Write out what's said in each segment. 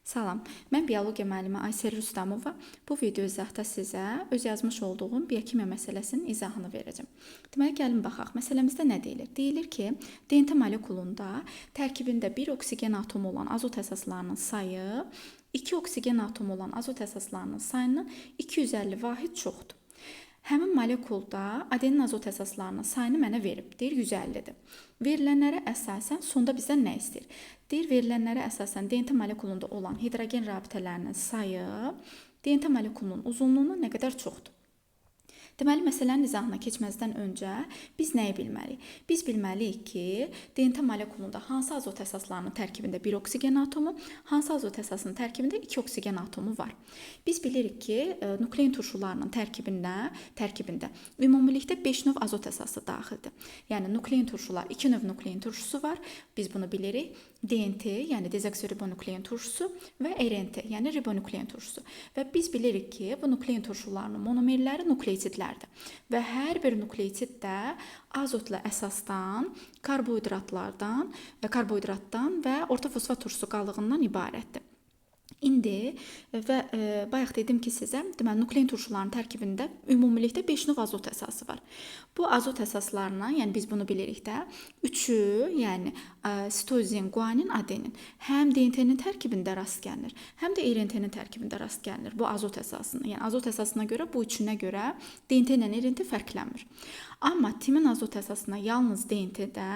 Salam, mən biologiya müəllimi Aysel Rüstəmova. Bu video izahda sizə öz yazmış olduğum biokimya məsələsinin izahını verəcəm. Deməli, gəlin baxaq. Məsələmizdə nə deyilir? Deyilir ki, DNT molekulunda tərkibində bir oksigen atomu olan azot əsaslarının sayı 2 oksigen atomu olan azot əsaslarının sayından 250 vahid çoxdur. Həmin molekulda adenin azot əsaslarının sayını mənə verib. Deyir 150-dir. Verilənlərə əsasən sonda bizdən nə istəyir? Deyir verilənlərə əsasən DNT molekulunda olan hidrogen rabitələrinin sayı DNT molekulunun uzunluğundan nə qədər çoxdur? Deməli, məsələnin izahına keçməzdən öncə biz nəyi bilməliyik? Biz bilməliyik ki, DNT molekulunda hansı azot əsaslarının tərkibində bir oksigen atomu, hansı azot əsasının tərkibində iki oksigen atomu var. Biz bilirik ki, nuklein turşularının tərkibində ümumilikdə 5 növ azot əsası daxildir. Yəni nuklein turşular, 2 növ nuklein turşusu var. Biz bunu bilirik. DNT, yəni dezoksiribonuklein turşusu və RNT, yəni ribonuklein turşusu. Və biz bilirik ki, bu nuklein turşularının monomerləri nukleotidlərdir. Və hər bir nukleotid də azotlu əsasdan, karbohidratlardan və karbohidratdan və orta fosfat turşusu qalığından ibarətdir. İndi və bayaq dedim ki sizə, deməli nuklein turşularının tərkibində ümumilikdə 5 növ azot əsası var. Bu azot əsaslarından, yəni biz bunu bilirik də, üçü, yəni sitozin, guanin, adenin həm DNT-nin tərkibində rast gəlinir, həm də RNT-nin tərkibində rast gəlinir bu azot əsasına. Yəni azot əsasına görə bu üçünə görə DNT ilə RNT fərqlənmir. Amma timin azot əsasına yalnız DNT-də,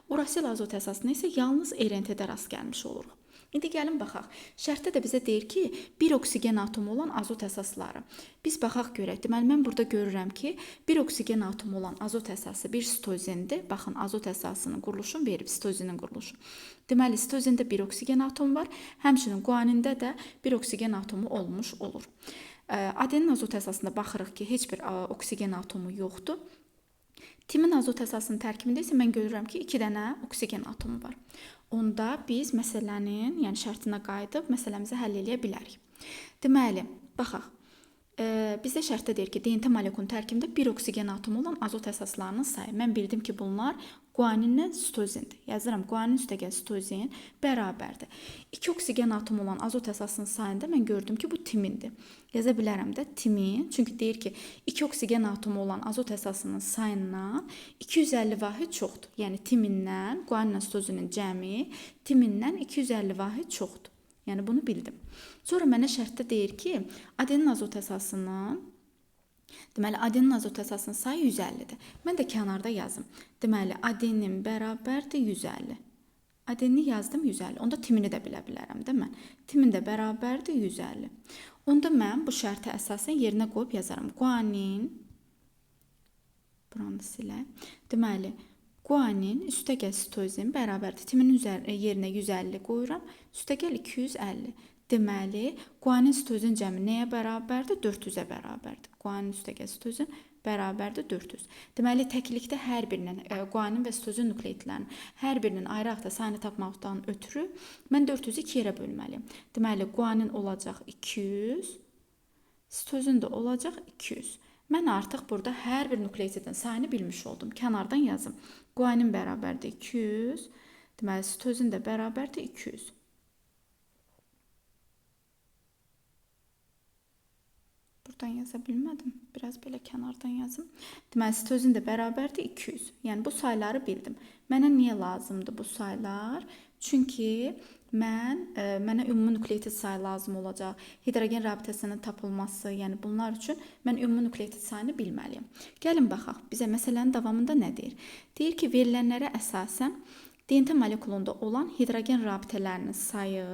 urasil azot əsasına isə yalnız RNT-də rast gəlmiş oluruq. İndi gəlin baxaq. Şərtdə də bizə deyir ki, bir oksigen atomu olan azot əsasları. Biz baxaq görək. Deməli, mən burada görürəm ki, bir oksigen atomu olan azot əsası bir sitozindir. Baxın, azot əsasının quruluşunu verib, sitozinin quruluşu. Deməli, sitozində bir oksigen atomu var. Həmçinin guanində də bir oksigen atomu olmuş olur. Adenin azot əsasında baxırıq ki, heç bir oksigen atomu yoxdur. Timin azot əsasının tərkibində isə mən görürəm ki, 2 dənə oksigen atomu var. Onda biz məsələnin, yəni şərtinə qayıdıb məsələmizi həll eləyə bilərik. Deməli, baxaq. Bizdə şərtdə deyir ki, DNT molekulunun tərkibində bir oksigen atomu olan azot əsaslarının sayı. Mən bildim ki, bunlar guaninlə sitozindir. Yazıram, guanin üstəgəl sitozin bərabərdir. 2 oksigen atomu olan azot əsasının sayında mən gördüm ki, bu timindir. Yaza bilərəm də timin, çünki deyir ki, 2 oksigen atomu olan azot əsasının sayından 250 vahid çoxdur. Yəni timindən, guaninlə sitozinin cəmi timindən 250 vahid çoxdur. Yəni bunu bildim. Sonra mənə şərtdə deyir ki, adenin azot əsasının, deməli adenin azot əsasının sayı 150-dir. Mən də kənarda yazım. Deməli adenin bərabərdir 150. Adenini yazdım 150. Onda timini də bilə bilərəm, də mən. Timin də bərabərdir 150. Onda mən bu şərtə əsasən yerinə qoyub yazaram. Guanin, buranı silək. Deməli, guanin üstəgəl sitozin bərabərdir. Timinin yerinə 150 qoyuram. Üstəgəl 250. Deməli, guanin sitozin cəmi nəyə bərabərdir? 400-ə bərabərdir. Guanin üstəgəl sitozin bərabərdir 400. Deməli, təklikdə hər birinin, guanin və sitozin nukleotidlərinin hər birinin ayrı-ayrılıqda sayını tapmaqdan ötürü mən 400-ü 2 yerə bölməliyəm. Deməli, guanin olacaq 200, sitozin də olacaq 200. Mən artıq burada hər bir nukleotidin sayını bilmiş oldum. Kənardan yazım. Guanin bərabərdir 200, deməli, sitozin də bərabərdir 200. Buradan yaza bilmədim. Biraz belə kənardan yazım. Deməli, sitozin də bərabərdir 200. Yəni, bu sayları bildim. Mənə niyə lazımdır bu saylar? Çünki mənə ümumi nukleotid sayı lazım olacaq. Hidrogen rabitəsinin tapılması, yəni bunlar üçün mən ümumi nukleotid sayını bilməliyəm. Gəlin baxaq, bizə məsələnin davamında nə deyir? Deyir ki, verilənlərə əsasən DNT molekulunda olan hidrogen rabitələrinin sayı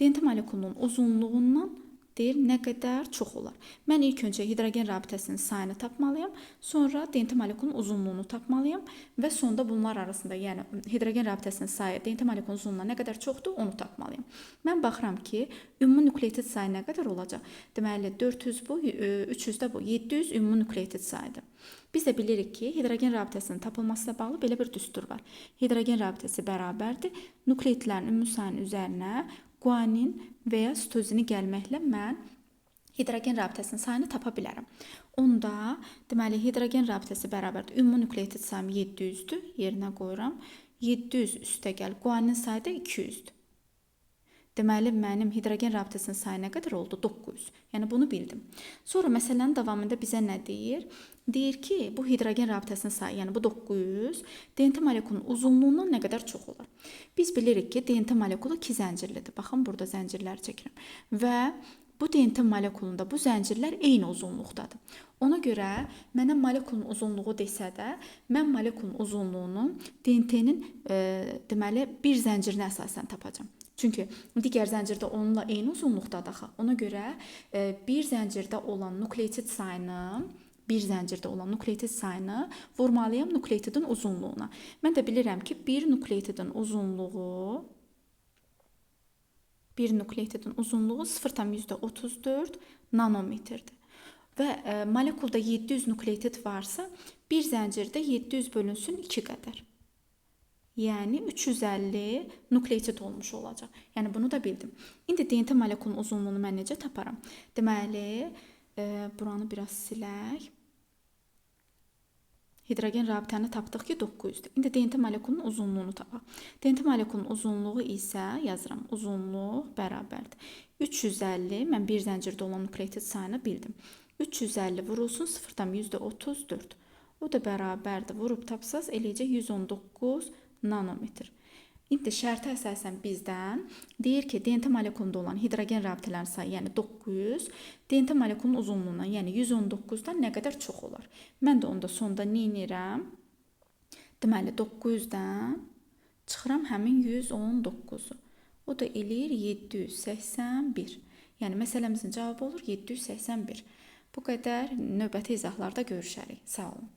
DNT molekulunun uzunluğundan deyir, nə qədər çox olar. Mən ilk öncə hidrogen rabitəsinin sayını tapmalıyam, sonra DNT molekulunun uzunluğunu tapmalıyam və sonda bunlar arasında, yəni hidrogen rabitəsinin sayı DNT molekulunun uzunluğuna nə qədər çoxdur, onu tapmalıyam. Mən baxıram ki, ümumi nukleotid sayı nə qədər olacaq? Deməli, 400 bu, 300 də bu, 700 ümumi nukleotid sayıdır. Biz də bilirik ki, hidrogen rabitəsinin tapılmasına bağlı belə bir düstur var. Hidrogen rabitəsi bərabərdir. Nukleotidlərin ümumi sayının üzərinə guanin və ya sitozini gəlməklə mən hidrogen rabitəsinin sayını tapa bilərəm. Onda, deməli, hidrogen rabitəsi bərabərdir. Ümumi nukleotid sayım 700-dür. Yerinə qoyuram. 700 üstəgəl guanin sayı da 200-dür. Deməli, mənim hidrogen rabitəsinin sayı nə qədər oldu? 900. Yəni, bunu bildim. Sonra məsələnin davamında bizə nə deyir? Deyir ki, bu hidrogen rabitəsinin sayı, yəni bu 900, DNT molekulunun uzunluğundan nə qədər çox olar? Biz bilirik ki, DNT molekulu 2 zəncirlidir. Baxın, burada zəncirləri çəkirəm. Və bu DNT molekulunda bu zəncirlər eyni uzunluqdadır. Ona görə mənə molekulun uzunluğu desə də, mən molekulun uzunluğunu DNT-nin deməli bir zəncirinə əsasən tapacağam. Çünki digər zəncirdə onunla eyni uzunluqdadır axı. Ona görə bir zəncirdə olan nukleotid sayını vurmalıyam nukleotidin uzunluğuna. Mən də bilirəm ki, bir nukleotidin uzunluğu 0,34 nanometrdir. Və molekulda 700 nukleotid varsa, bir zəncirdə 700 bölünsün 2 qədər. Yəni 350 nukleotid olmuş olacaq. Yəni bunu da bildim. İndi DNT molekulunun uzunluğunu mən necə taparam? Deməli, buranı biraz silək. Hidrogen rabitəni tapdıq ki, 900-dür. İndi DNT molekulunun uzunluğunu tapaq. DNT molekulunun uzunluğu isə yazıram. Uzunluq bərabərdir. 350, mən bir zəncirdə olan nukleotid sayını bildim. 350 vurulsun 0,34. O da bərabərdir. Vurub tapsaz eləyəcək 119 nanometr. İndi şərtə əsasən bizdən deyir ki, DNT molekulunda olan hidrogen rabitələrinin sayı, yəni 900, DNT molekulunun uzunluğundan, yəni 119-dan nə qədər çox olar? Mən də onda sonda nə edirəm? Deməli, 900-dən çıxıram həmin 119-u. O da eləyir 781. Yəni, məsələmizin cavabı olur 781. Bu qədər. Növbəti izahlarda görüşərik. Sağ olun.